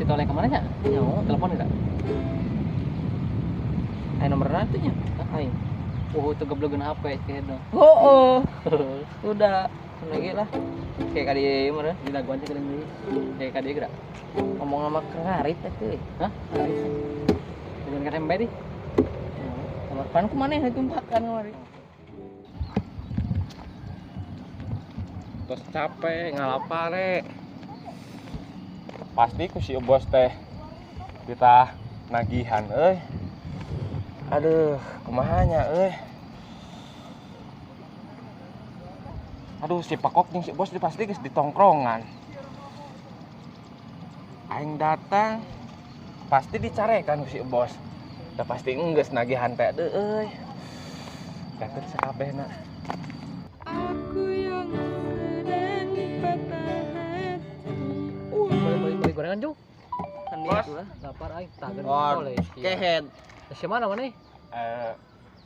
Si Tole kemana nya? Nyaho. Telepon enggak? Aya nomorna tuh nya. Aing. Oh, itu geblegeun HP kieu. Oh, udah. Lagi lah. Kayak kadi ieu mah. Di daguan sih geuning deui. Kayak kadi geura. Ngomong sama Kang Arif teh. Hah? Dengan KTM bae di. Kamar pan ku maneh ditumpakan kamari. Terus capek ngalapare. Pasti ku si bos teh kita nagihan euy. Aduh, kumaha nya euy. Aduh, si Pakok jeung si bos di pasti geus di tongkrongan. Aing datang pasti dicarekan ku si bos. Da pasti enggeus nagihan teh deui euy. Dateng sakabehna. Aku yang sedang patah hati. Beli gorengan, Jung. Kan Bos. dia lah. Lapar aing, tageun Oh, tole. kehead. Si mana mana?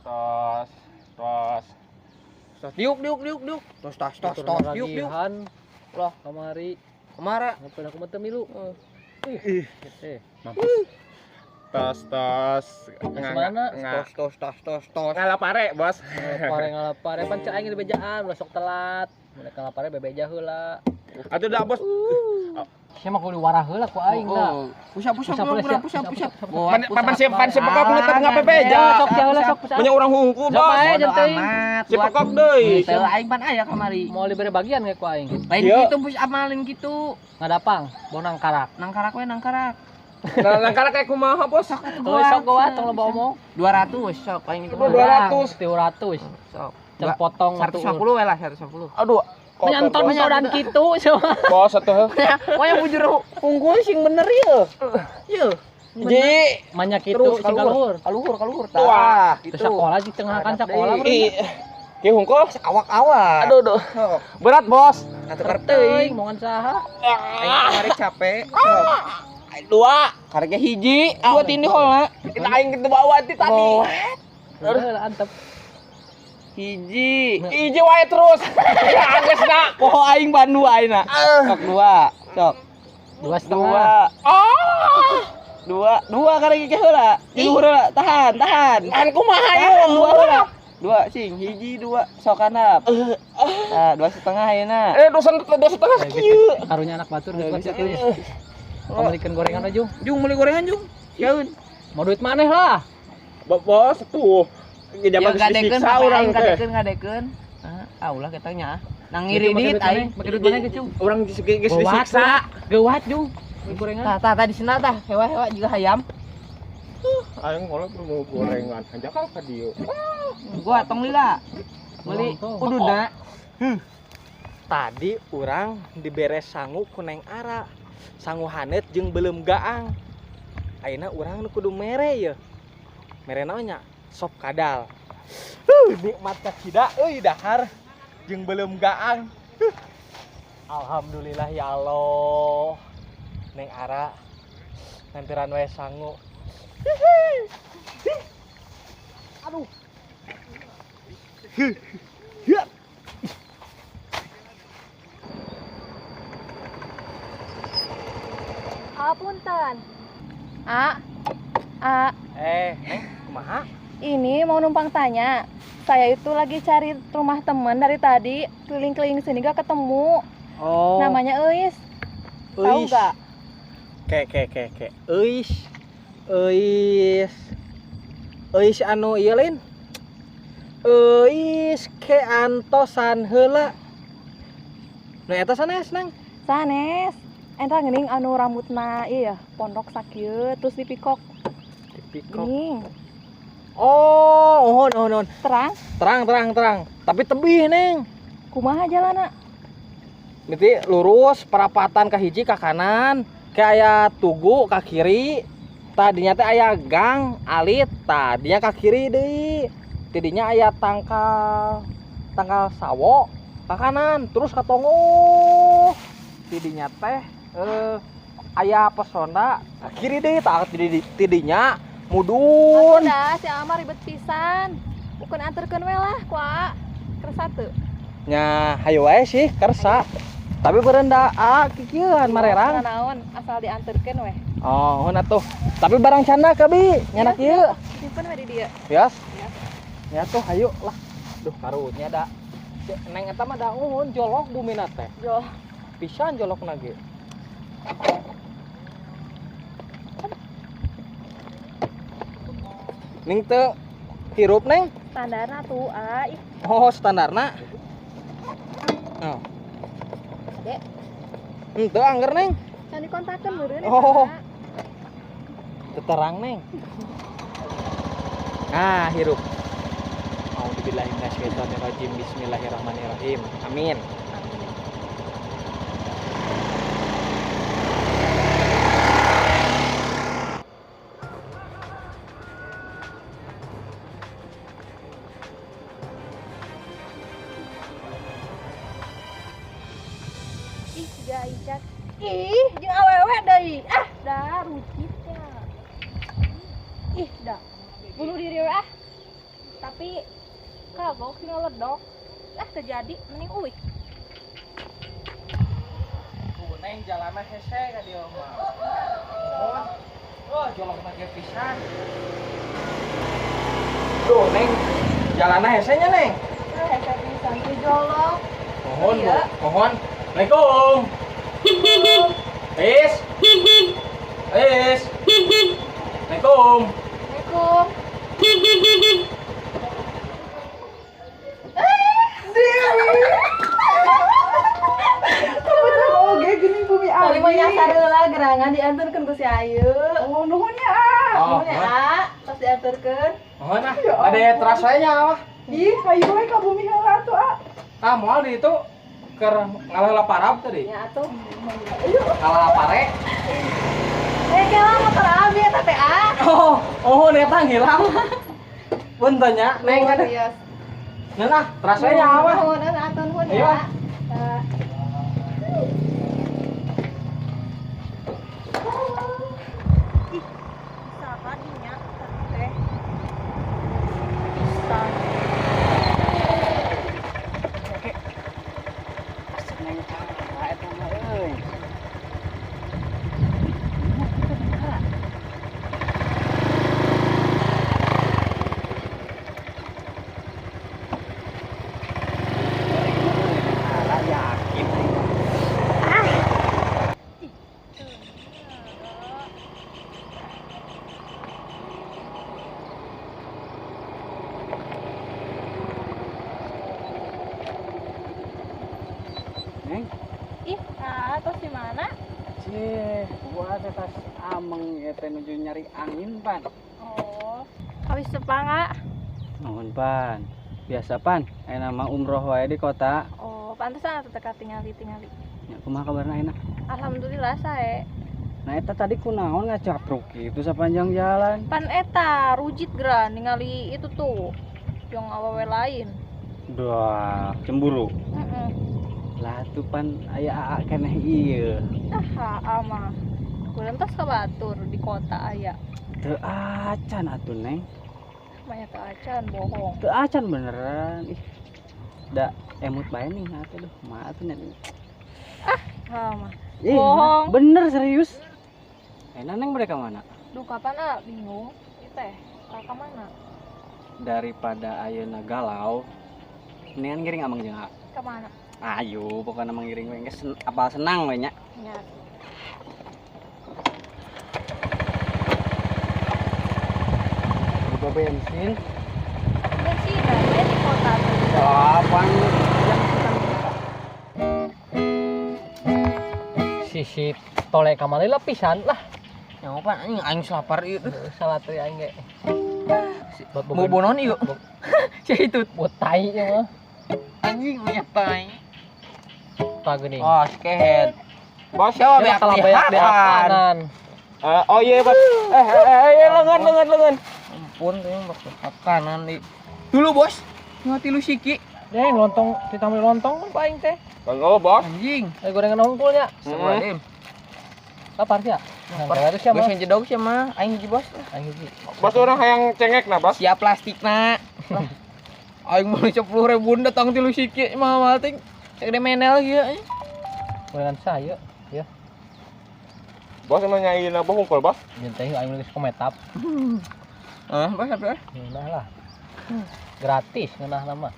Tos tos Tos diuk diuk diuk diuk. Tos tos tos tos diuk diuk. Loh, kamari. Kemara. Ngopi aku mah teu milu. Ih, Eh, mampus. Tos tos Mana? Tos tos tos tos tos. Ngalapare, Bos. Ngalapare ngalapare pan cek aing di bejaan, ulah sok telat. Mereka ngalapare bebeja heula. Atuh dah, Bos. Sia mah kudu warah heula ku aing da. Pusap pusap Pusap, pusap pusap, pusap. Pan pan si pan si Pekok tetep ngapebeja. Sok sia heula sok pusap. Banyak orang hungkul, Sok Bos. bae jeung teuing. Si Pekok deui. Teu aing pan aya kamari. Mau diberi bagian ge ku aing. Lain Iya. kitu push up mah lain kitu. Ngadapang, bonang karak. Nangkarak we nangkarak. Nah, langkah kayak kumaha, Bos? Oh, sok goa tong loba omong. 200 sok paling itu. 200. 300. Sok. Can potong 150 we lah 150. Aduh, Menyanton sodan kitu sia. Bos atuh. Pokoknya bujur unggul sing bener ieu. Ieu. Ji, Manya kitu sing kaluhur. Kaluhur kaluhur Wah, tah gitu. Terus sekolah di tengah kan sekolah Ih. Ki hungkul. Awak-awak. Aduh, aduh. Berat, Bos. Katukar teuing teuing. mongan saha. Aing kamari capek. Sok. Dua. Karek hiji, dua tindih holna. Kita aing ke bawah ti tadi. Oh, Heula antep. hiji. Hiji wae terus. Ya geus na. Poho aing ban dua aing na. Sok dua. Sok. 2,5. Dua. Dua, dua karek ge heula. Di luhur heula. Tahan, tahan. An kumaha ieu? Tahan dua heula. Dua sing, hiji dua sok handap. Nah, 2,5 ayeuna. 2,5 kieu. Karunya anak batur geus Bisa kuat kieu. Pamelikan gorengan aja, Jung. Jung meuli gorengan jung. Yaun. Mau duit maneh lah. Bos tuh. Ya Zaman geus gadekeun disiksa urang urang teh. gadekeun gadekeun. Ah, ulah kita nya. Nang ngiridit aing. Make duit maneh ge, Jung. Urang geus Geuwat, disiksa. Geuwat, Jung. Beli gorengan. Tah tah tah di sini tah, hewa-hewa juga hayam. Aing ngolah mau gorengan. Hanjakal ka dieu. Gua tong lila. Meuli kuduna. Tadi urang diberes sangu ku Neng Ara. Sangu haneut jeung beuleum gaang. Ayeuna urang nu kudu mere ye. Mere naon nya? Sop kadal. Nikmat kacida euy dahar jeung beuleum gaang. Alhamdulillah ya Allah. Neng Ara nganteran wae sangu. Aduh. Apunten. A, A, Neng, kumaha? ini mau numpang tanya. Saya itu lagi cari rumah teman dari tadi, keliling-keliling sini gak ketemu. Oh. Namanya Euis. Tahu Euis. gak? Ke ke ke ke. Euis. Euis. Euis anu ieu lain. Euis ke antosan heula. Nu eta sanes, Neng. Sanes. Eta geuning anu rambutna ieu ya, pondok sakieu terus dipikok. Dipikok. Geuning. Oh, ohon ohon ohon. Terang, Terang terang terang. Tapi tebih, Neng. kumaha jalana? Nanti lurus perapatan ke hiji ke kanan, ke aya tugu ke kiri. Tadinya teh aya gang alit, tadinya ke kiri deui. Tidinya aya tangkal tangkal sawo ke kanan, terus ke tongoh. Tidinya teh aya pesona ke kiri deui, tah tidinya mudun. Atuh dah, si Amar ribet pisan. Bukan anterkeun we lah ku A. Kersa teu. Nya hayu wae sih kersa. Tapi berenda a kikieuan marerang. Naon asal dianterkeun weh. Oh, hun atuh. Tapi barang canda ka bi, nyanak ieu. Simpen we di dieu. Yas. Ya tuh hayu lah. Duh karunya da. Neng eta mah da uhun jolok bumina teh. Jolok. Pisan jolok ge. Ning teu hirup neng? Standarna tuh ah. Oh, standarna. Oh. Dek. Henteu angger neng. Can dikontakkeun meureun. Oh. Terang neng. Nah, hirup. A'udzubillahi minasyaitonirrajim. Bismillahirrahmanirrahim. Amin. Amin. Ih, jaicat. Ih, jeung awewe deui. Ah, dah rucitnya. Ih, dah. Bunuh diri we ah. Tapi kagok sih ngeledok. Ah, terjadi mending uih. Tuh, neng jalanna hese ka dieu mah. Oh, jolok make pisan. Tuh, neng jalanna hese nya, neng. Hese pisan teh jolok. Mohon, Bu. Mohon. Assalamualaikum. Is. Is. Assalamualaikum. Assalamualaikum. Kebetulan oge geuning bumi abi. Tadi mah nyasar heula gerangan dianterkeun ku si Ayu. Oh, nuhun ya, ah. Oh, Nuhun ya, ah. Tos dianterkeun. Mohon ah. Ada teras wae nya ah. Ih, hayu we ka bumi heula atuh, ah. Ah, moal di itu keur ngaleula parab tadi. Ya atuh. Ngaleula pare. Eh, kela motor abi eta teh ah. Oh, oh eta ngilang. Punten nya, neng ada. Nah, ah, teras wae nya ah. Nuhun atuh nuhun Ayo, ya. ah. Ih, saha dinya teh. Pisan. Asep neng cara eta mah euy. Yakin. Neng, Ih, ah, tos di mana? cie, gua teh tas ameng eta nuju nyari angin pan. Oh, habis sepang ah. Nuhun pan. Biasa pan, ayeuna mah umroh wae di kota. Oh, pantesan atuh teka tingali-tingali. Ya kumaha kabarna ayeuna? Alhamdulillah sae. Nah eta tadi kunaon ngacapruk gitu sepanjang jalan. Pan eta rujit geura ningali itu tuh yang awewe lain. Duh, cemburu. Heeh. Lah tuh pan aya aa keneh ieu. Ah, aa mah. Kurang tos ka batur di kota aya. Teu acan atuh neng. Banyak teu acan bohong. Teu acan beneran. Ih. Da emut bae nih atuh duh, mah atuh nya. Ah, mah. Ih, Bohong. bener serius. Enak neng mereka mana? Duh kapan ah bingung. Ieu teh ka mana? Daripada ayeuna galau, mendingan ngiring amang jeung A. Ka mana? Ayo, pokoknya mang ngiring we geus apal senang we nya. Nya. Buka bensin. Bensin we di kota tuh. Kapan? Sisi tole kamari lah pisan lah. Nyawa pan anjing aing lapar ieu. Salah teh aing ge. Mau bonon ieu. Sia itu Buat tai ieu mah. anjing punya tai. Tah geuning. Oh, skehead. Bos siapa Siapa kalau banyak di kanan. Oh iya, Bos. Lengan lengan lengan. Ampun tuh yang bak kanan di. Dulu, Bos. Ngati lu siki. Deng lontong ditambah lontong kan aing teh. Bang, Bos. Anjing. Eh gorengan hungkulnya. Astagfirullahaladzim. Lapar sih ya? Lapar. Nah, siapa? Bos ngejedog sih mah, aing hiji bos. Aing hiji. Bos orang hayang cengek nah, Bos. Siap plastik na. Aing mau 10.000 datang tilu siki mah ting. Segede menel ieu. Gorengan saya, ya. Bos emang nyanyiin apa hungkul, Bos? Nyentai aing geus kometap. Ah, bos apa? Ngeunah lah. Gratis ngeunah nama.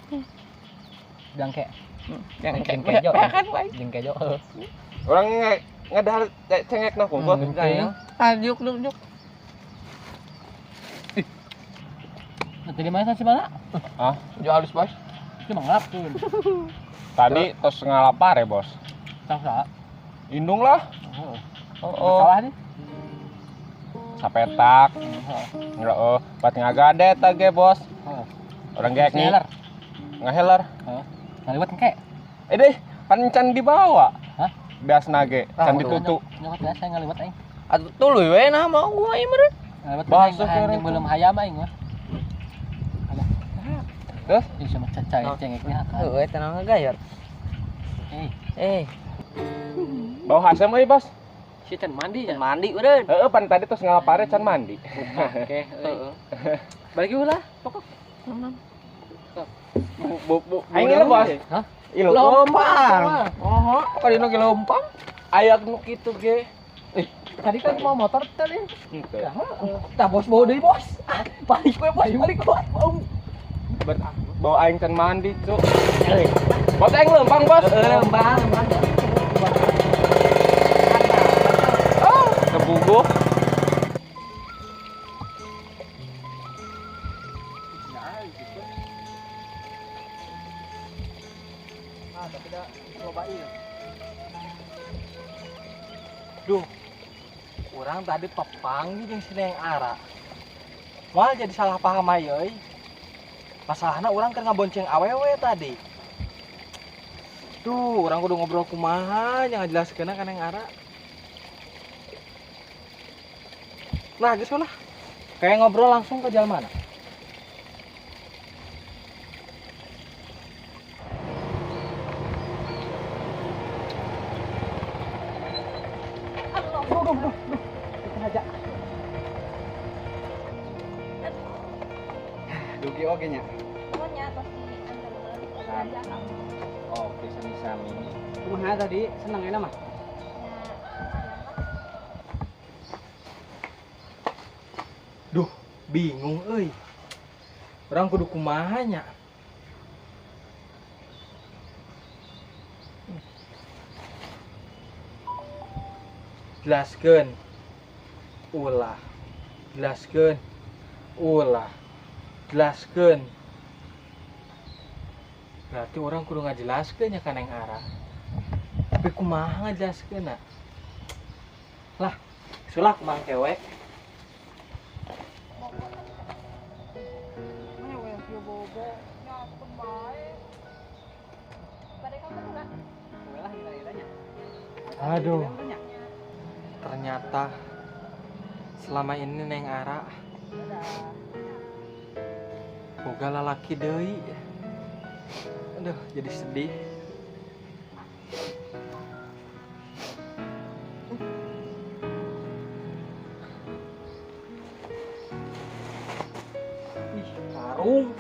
Jangke. Jangke kejo. Kan wae. Jeung kejo. Orang ngadahar cengek nah hungkul. Ah, juk juk juk. Nanti di mana sih mana? Ah, jo halus, Bos. Cuma ngelap tuh. Tadi tos ngalapar ya, Bos. Salah. Indung lah. Oh, salah nih. Sapetak. Heeh, pat ngagade eta ge, Bos. Orang ge ngeheler. Ngeheler. Heeh. Ngaliwat engke. Eh deh, pan can dibawa. Hah? Biasna ge, can ditutu. Nyokot biasa ngaliwat aing. Atuh tuluy we nah mau gua ieu meureun. Ngaliwat aing belum hayam aing mah. Terus? Ih sama cacai cengeknya. Heueuh tenang ngagayar. Eh. Bau hasem euy, Bos. Si can mandi ya? Mandi eureun. Heeh, pan tadi tos ngalapare can mandi. Oke, heeh. Balik ulah, pokok. Bu, aing ieu, Bos. Hah? Ieu lompang. Oh, kadina ge lompang. Aya nu kitu ge. Tadi kan mau motor tadi. Henteu. Tah bos bau deui, Bos. Balik we, Bos, balik we. Bawa aing can mandi, cuk. Bos aing lempang, Bos. Lempang, lempang. Oh, kebuguh. Ah, tapi dah cobain. Duh. Urang tadi pepang jeung si Neng Ara. Moal jadi salah paham aja euy. Masalahna urang keur ngabonceng awewe tadi. Duh, urang kudu ngobrol kumaha nya ngajelaskeunna ka Neng Ara. Nah, geus lah. Kayak ngobrol langsung ke jalan mana? Duh, duh. Aja. Dugi oge nya. Oke, sami-sami. Kumaha tadi seneng enak mah? Duh, bingung euy. Urang kudu kumaha nya? Jelaskeun. Ulah. Jelaskeun. Ulah. Jelaskeun. Berarti orang kudu ngajelaskeun nya ka Neng Ara. Tapi kumaha ngajelaskeunna? Lah, sulak mang cewek. Aduh. Ternyata selama ini Neng Ara boga lalaki deui. Aduh, jadi sedih. Ih, karung.